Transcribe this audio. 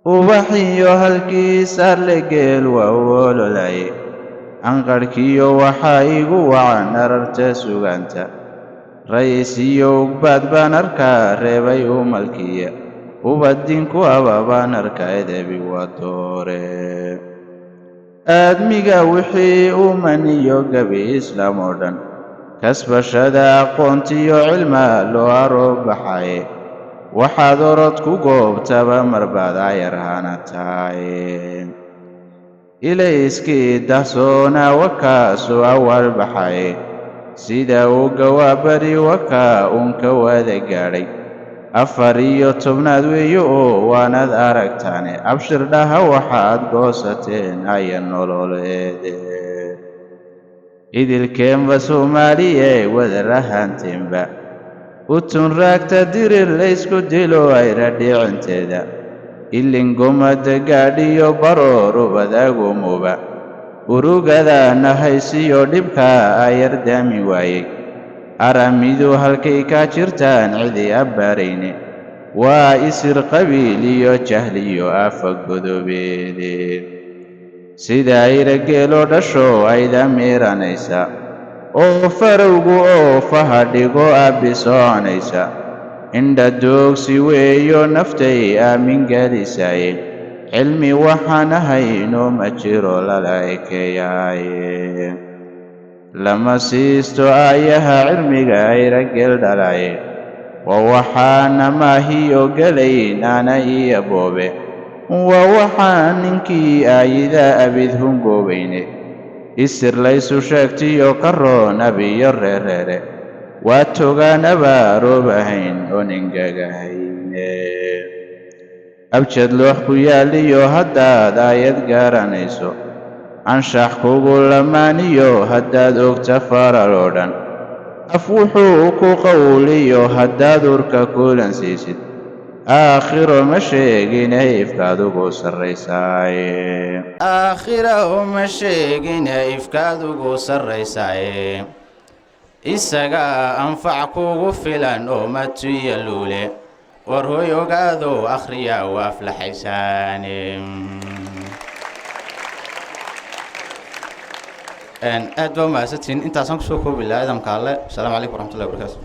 Ubaxiyo halkii saarle geel waa u ololaye. Anqadhkiyo waxaa igu wacan ararta sugaanta. Rays iyo ugbaad baan arkaa reebay umalkiya. Ubadinku aba baan arkaa edebi waa doore. Aadmiga wixii uman iyo gebi islaam oo dhan. Kasbashada aqoontiyo cilma loo aroobaxaye. Waxaad orod ku goobtaba marbaad ayar hana tahaye. Ilayskii dahsoonaa wakaasoo awal baxaye. Sida uu gawaabari wakaa uunka wada gaadhay. 14aad weeye oo waanad aragtaane. Abshir dhaha waxaad goosateen aya nololeede. Idilkeenba Soomaaliye wadar ahaanteenba. Utun raagta dirir laysku dilo ayra dhicinteeda. Ilingomada gaadhiyo baroor ubadagumuba. Urugada nahaysiyo dhibka ayar daami waayey. Aramidu halkay ka jirtaan cidi abbaarayne. Waa isir qabiil iyo jahliyo afa godobeede. Sida ayra geeloo dhasho ayda miiranaysa. Oo farowgu oofaha dhigo abbi soconaysa. Indha doogsi weeyo naftay aamin gelisaye. Cilmi waxaan ahayno ma jiro lala ekeeyaaye. Lama siisto aayaha cilmiga ayra geel dhalaye. Waa waxaana maahiyo gelay naana iyo boobe. Waa waxaan ninkii aayida abid hungoobayne. Isir laysu sheegtiyo karoon abiyo reereere. Waa togaan abaaroob ahayn oo ningagahayne. Abjad loox ku yaaliyo haddaad aayad garanayso. Anshax kugu lamaaniyo haddaad ogta faral oo dhan. Af wuxuu ku qowliyo haddaad urka kulansiisid. Aakhiro ma sheegine ifkaad ugu sarraysaaye. Aakhiro ma sheegine ifkaad ugu sarraysaaye. Isagaa anfac kugu filan oo matuya luule. War hoy ogaado akhriya waa aflaxaysaane. Aad baa umahadsantihiin, intaasaan kusoo koobi lahaa idamka Alle. Asalaamu calaykum waraxmatullahi wabarakaatu.